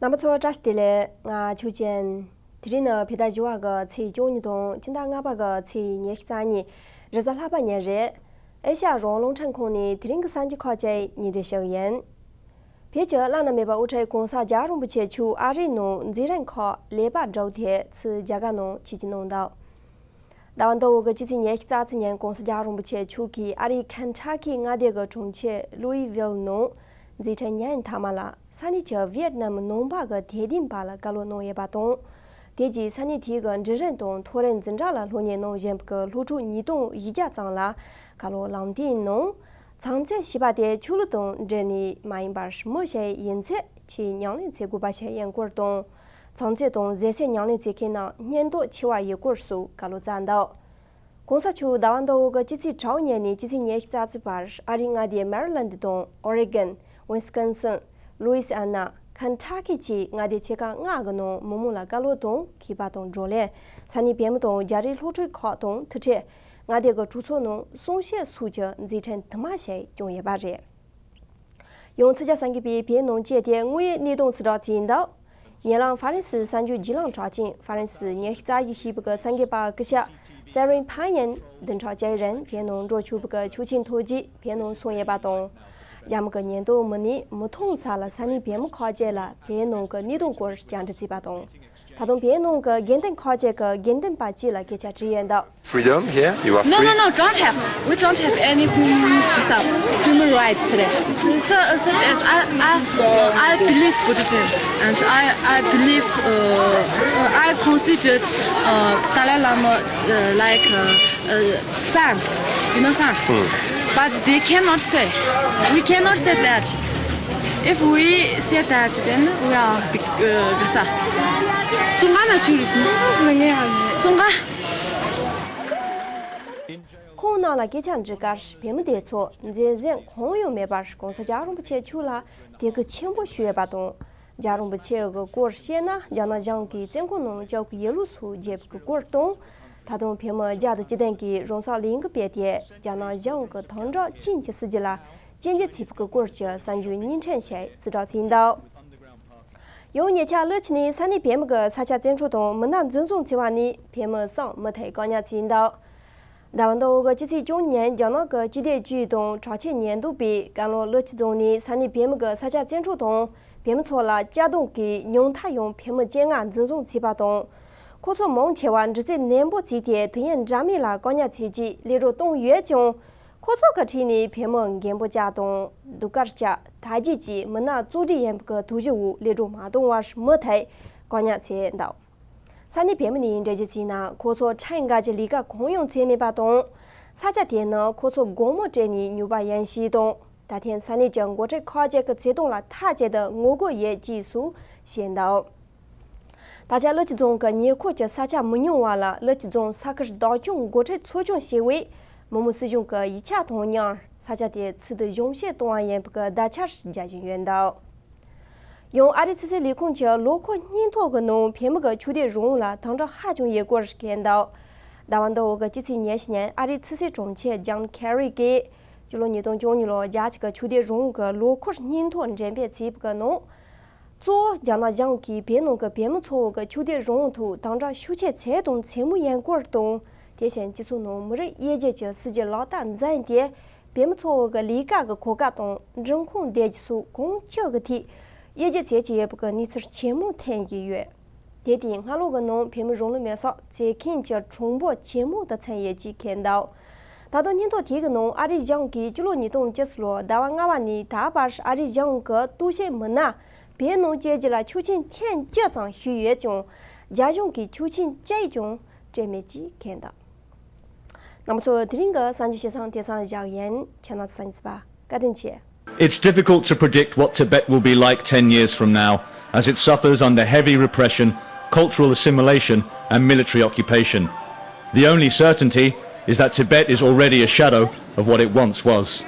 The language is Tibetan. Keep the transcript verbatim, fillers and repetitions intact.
རྣམ་པ་ཚོ་བཀྲ་ཤིས་བདེ་ལེགས། ང་ཆོས་ཅན། དེ་རིང་ནི་བོད་ཟླ་བཞི་པ་གི་ཚེས་བཅུ་གཉིས་དང་ཕྱི་ཟླ་ལྔ་པ་གི་ཚེས་ཉི་ཤུ་རྩ་གཉིས། རེས་གཟའ་ལྷག་པ་ཉིན་རེད། ཨེ་ཤ་ཡ་རང་དབང་རླུང་འཕྲིན་ཁང་ནས་དེ་རིང་གི་གསར་འགྱུར་ཁག་ཅིག་སྙན་སྒྲོན་ཞུ་གི་ཡིན། བོད་ཀྱི་བླ་ན་མེད་པ་དབུ་ཁྲིད་གོང་ས་རྒྱལ་བ་རིན་པོ་ཆེ་མཆོག་ཨ་རིའི་ནང་མཛད་རིམ་ཁག་ལེགས་པར་གྲུབ་ཐད་ཚུར་རྒྱ་གར་ནང་ཆིབས་བསྒྱུར་གནང་འདུག་ཟླ་བ་འདི་འོག་གི་སྤྱི་ཚེས་ཉི་ཤུ་རྩ་གཅིག་ཉིན་གོང་ས་རྒྱལ་བ་རིན་པོ་ཆེ་མཆོག་གིས་ཨ་རིའི་ཁན་ཊ་ཀི་མངའ་སྡེ་གི་གྲོང་ཁྱེར་ལུའི་ཝིལ་ནང་མཛད་འཕྲིན་ཉིན་མཐའ་མ་ལ་ས་གནས་ཀྱི་ཝི་ཡེད་ནམ་ནང་པ་གི་དད་ལྡན་པ་ལ་བཀའ་སློབ་གནང་ཡོད་པ་དང་། དེ་རྗེས་ས་གནས་དེའི་གི་འབྲིང་རིམ་དང་མཐོ་རིམ་འཛིན་གྲྭ་ལ་སློབ་གཉེར་གནང་བཞིན་པའི་གི་སློབ་ཕྲུག་ཉིས་སྟོང་བཞི་བརྒྱ་ཙམ་ལ་བཀའ་སློབ་ལམ་སྟོན་གནང་། ཚངས་རྩེ་ཞེས་པ་དེ་ཆོས་ལུགས་དང་འབྲེལ་ནས་མ་ཡིན་པར་མི་ཞིག་ཡིན་ཚེ་ཆེས་ཉམས་ལེན་བྱེད་དགོས་པ་ཞིག་ཡིན་སྐོར་དང་། ཚངས་རྩེ་དང་ཟས་སེར་ཉམས་ལེན་བྱེད་མཁན་རྣམས་སྙིང་སྟོབས་ཆེ་བ་ཡིན་སྐོར་སོགས་བཀའ་སློབ་སྩལ་འདུག་གོང་ས་མཆོག་ཟླ་བ་འདི་འོག་གི་སྤྱི་ཚེས་དྲུག་ཉིན་ནས་སྤྱི་ཚེས་ཉི་ཤུ་རྩ་གཅིག་བར་ཨ་རིའི་མངའ་སྡེ་མེ་རི་ལན་དང་ཨོ་རེ་གན། ཝིན་སི་ཀོན་སིན། ལུའི་སི་ཨ་ན། ཁན་ཊ་ཀི་བཅས་མངའ་སྡེ་ཆེ་ཁག་ལྔ་གི་ནང་མི་མང་ལ་བཀའ་སློབ་དང་མཁས་པ་དང་བགྲོ་གླེང་། ས་གནས་བོད་མི་དང་རྒྱ་རིགས་སློབ་ཕྲུག་ཁག་དང་ཐུག་འཕྲད། མངའ་སྡེ་གི་གྲོས་ཚོགས་ནང་གསུང་བཤད་སོགས་ཀྱི་མཛད་འཕྲིན་དུ་མ་ཞིག་བྱུང་ཡོད་པ་རེད། ཡང་ཚིག་རྒྱ་གསར་འགོད་པས་བོད་ནང་བཅད་དེ་དངོས་ཡོད་གནས་སྟངས་སུ་རག་ཅིང་འདུག་ཉེ་ལམ་ཧྥ་རན་སིའི་གསར་འགྱུར་བརྒྱུད་ལམ་གྲགས་ཅན་ཧྥ་རན་སིའི་ཉི་ཤུ་རྩ་བཞི་ཞེས་པའི་གསར་འགོད་པ་སྐུ་ཞབས་སེ་རིན་ཕན་ཡན་བདུན་ཕྲག་གཅིག་རིང་བོད་ནང་འགྲོ་ཆོག་པའི་ཆོག་མཆན་ཐོབ་རྗེས་བོད་ནང་སོང་ཡོད་པ་དང་། རྒྱ་མི་གི་ཉེན་རྟོག་མི་སྣས་མི་མཐོང་ས་ལ་ས་གནས་བོད་མི་ཁག་ཅིག་ལ་བོད་ནང་གི་གནས་སྟངས་སྐོར་བཅར་འདྲི་བྱས་པ་དང་། ད་དུང་བོད་ནང་གི་དགེ་འདུན་ཁག་ཅིག་གི་དགེ་འདུན་པ་བཅས་ལ་སྐད་ཆ་དྲིས་ཡོད་འདུག Freedom here, you are No, no, free. No, don't have. We don't have any human, human rights today. So, such as I, I, uh, I believe Buddhism, and I, I believe, uh, I considered, uh, Dalai Lama, uh, like, uh, uh, son, you know, son. But they cannot say. We cannot say that. If we say that, then we are big, uh, བཙོན་ཁང་ནང་བཅུག་རེད་ཟེར། བཙོན་ཁང་། ཁོང་རྣམས་ལ་སྐད་ཆ་འདྲི་སྐབས་བོད་མི་དེ་ཚོ་འཛིན་བཟུང་གང་ཡང་མེད་པར་གོང་ས་རྒྱལ་བ་རིན་པོ་ཆེ་མཆོག་ལ་དད་གུས་ཆེན་པོ་ཞུས་ཡོད་པ་དང་། རྒྱལ་བ་རིན་པོ་ཆེ་གི་སྐོར་བཤད་ན་རྒྱ་ནག་གཞུང་གིས་བཙོན་ཁང་ནང་བཅུག་གི་ཡོད་ལུགས་སོགས་བརྗོད་པའི་སྐོར་དང་། ད་དུང་བོད་མི་བརྒྱ་དང་བཅུ་བདུན་གྱིས་རང་སྲོག་བློས་འགེལ་བྱས་ཏེ་རྒྱ་ནག་གཞུང་གི་དམ་དྲག་ཅན་གྱི་སྲིད་བྱུས་ལ་སྐྱོན་བརྗོད་བྱས་པའི་སྐོར་གྱི་གསར་འགྱུར་བརྙན་འཕྲིན་ཞིག་རྩིས་སྤྲོད་བྱས་འདུག་ཡང་ཉེ་ཆར་ཀློག་ཅིག་ནས་ས་གནས་བོད་མི་གི་ས་ཆ་བཙན་འཕྲོག་དང་མི་སྣ་འཛིན་བཟུང་བྱས་པ་ནས་བོད་མི་སུ་མུ་མཐུད་བཀག་ཉར་བྱས་འདུག་ཟླ་བ་འདི་འོག་གི་སྤྱི་ཚེས་བཅུ་ཉིན་རྒྱ་ནག་གི་སྤྱི་བདེ་ཅུས་དང་དྲག་ཆས་ཉེན་རྟོག་པས་ཀན་ལྷོ་ཀློག་ཅིག་རྫོང་ནས་ས་གནས་བོད་མི་གི་ས་ཆ་བཙན་འཕྲོག་དང་བོད་མི་ཚོ་ལ་གཅར་རྡུང་གིས་ཉུང་མཐའ་ཡང་བོད་མི་བཅོ་ལྔ་འཛིན་བཟུང་བྱས་པ་དང་། ཁོ་ཚོ་མང་ཆེ་བ་འདྲི་རྩད་ནན་པོ་བྱས་ཏེ་དུས་ཡུན་འདྲ་མིན་ལ་བཀག་ཉར་བྱས་རྗེས་གློད་གྲོལ་བཏང་ཡོད་ཀྱང་། ཁོ་ཚོ་གི་ཁྲོད་ནས་བོད་མི་མགོན་པོ་སྐྱབས་དང་གདུགས་དཀར་སྐྱབས། དར་རྒྱས་བཅས་མི་སྣ་གཙོ་གྲས་ཡིན་པའི་གི་དོགས་གཞི་འོག་གློད་གྲོལ་མ་བཏང་བར་མུ་མཐུད་བཀག་ཉར་བྱས་འདུག་ས་གནས་བོད་མི་ནས་འགྲེལ་བརྗོད་བྱས་ན་ཁོ་ཚོ་ཁྲིམས་འགལ་གྱི་ལས་ཀ་གང་ཡང་བྱས་མེད་པ་དང་། ས་ཆ་དེ་ནི་ཁོ་ཚོ་དགོང་མོ་སྤྲད་ནས་ཉོས་པ་ཡིན་ཞེས་དང་། ད་ཐེངས་ས་གནས་ཀྱི་འགོ་ཁྲིད་ཁག་ཅིག་གི་བརྩེ་དུང་ལ་མཐའ་གཅིག་ཏུ་ངོ་རྒོལ་ཡོད་ཅེས་སོགས་བཤད་འདུག་ད་ཆ་ཀློག་ཅིག་རྫོང་གི་ཉེ་འཁོར་གྱི་ས་ཆ་མི་ཉུང་བ་ལ་ཀློག་ཅིག་རྫོང་ས་ཁུལ་བདག་སྐྱོང་འགོ་ཁྲིད་ཚོགས་ཆུང་ཞེས་པས་མི་དམངས་སྲིད་གཞུང་གི་ཡིག་ཆ་དང་མཉམ་ས་ཆ་དེ་ཚུལ་དུ་གཞུང་བཞེས་གཏོང་བ་ཡིན་པའི་བརྡ་ཆད་རྒྱག་བཞིན་ཡོད་འདུག་ཡང་ཨ་རིའི་ཕྱི་སྲིད་ལས་ཁུངས་ཀྱི་ལོ་འཁོར་སྙན་ཐོ་གི་ནང་བོད་མི་གི་ཆོས་དད་རང་དབང་ལ་དམ་དྲག་ཧ་ཅང་ཡོད་སྐོར་བཀོད་འདུག་ཟླ་བ་འདི་འོག་གི་སྤྱི་ཚེས་ཉི་ཤུ་ཉིན་ཨ་རིའི་ཕྱི་སྲིད་དྲུང་ཆེ་ཇོན་ཁེ་རི་གིས་སྤྱི་ལོ་ཉིས་སྟོང་བཅུ་གཉིས་ལོར་རྒྱལ་སྤྱི་གི་ཆོས་དད་རང་དབང་གི་ལོ་འཁོར་སྙན་ཐོ་འགྲེམས་སྤེལ་བྱས་པའི་ནང་། གཙོ་བོ་རྒྱ་ནག་གཞུང་གིས་བོད་ནང་གི་བོད་མི་ཚོ་གི་ཆོས་དད་རང་དབང་ཐོག་དམ་དྲག་ཤུགས་ཆེ་བྱས་དང་བྱེད་མུས་ཡིན་སྐོར་དང་། དེ་བཞིན་སྤྱི་ཚོགས་ནང་མི་རིགས་དབྱེ་འབྱེད་ཀྱི་སྲིད་ཇུས་ལག་བསྟར་འཛིན་ཏེ། བོད་མི་ཚོ་གི་ལས་ཀ་གི་གོ་སྐབས་དང་འབྲིང་ཁོངས་སྡེ་བརྒྱད་སོགས་གང་ཅི་གི་ཐད་དབྱེ་འབྱེད་བྱེད་ཀྱི་ཡོད་པའི་གནས་ཚུལ་ཇེ་མང་ཐོན་བཞིན་ཡོད། དེ་དེའི་སྔ་ལོ་གི་ནང་བོད་མི་རང་ལུས་མེར་སྲེག་བྱེད་མཁན་གྱི་གྲངས་འབོར་ཇེ་མང་དུ་ཕྱིན་ཡོད་ཅེས་བཀོད་འདུག་ད་དུང་སྙན་ཐོ་དེ་གི་ནང་ཨ་རིའི་གཞུང་གིས་སྤྱི་ལོ་ཉིས་སྟོང་བཅུ་གསུམ་ལོར་ཟླ་བ་ལྔ་པ་ནས་ད་བར་ཨ་རིའི་གཞུང་གི་གཏུག་བཤེར་མི་སྣ་བོད་ནང་བསྐྱོད་རྒྱུ་ལ་ཆོག་མཆན་ཐེངས་བཅུ་ཙམ་ཞུས་ཡོད་ཀྱང་། རྒྱ་གཞུང་གིས་ཆོག་མཆན་གཅིག་ཀྱང་སྤྲད་མེད་ཅེས་བཀོད་འདུག་རྣམ་པ་ཚོ། དེ་རིང་གི་གསར་འགྱུར་བཤད་སྟངས་དེ་ཙམ་བཞག་ཡིན། ཁྱེད་རྣམ་ཚོ་གསན་གཟིགས་པ་བཀའ་དྲིན་ཆེ། It's difficult to predict what Tibet will be like ten years from now, as it suffers under heavy repression, cultural assimilation, and military occupation. The only certainty is that Tibet is already a shadow of what it once was.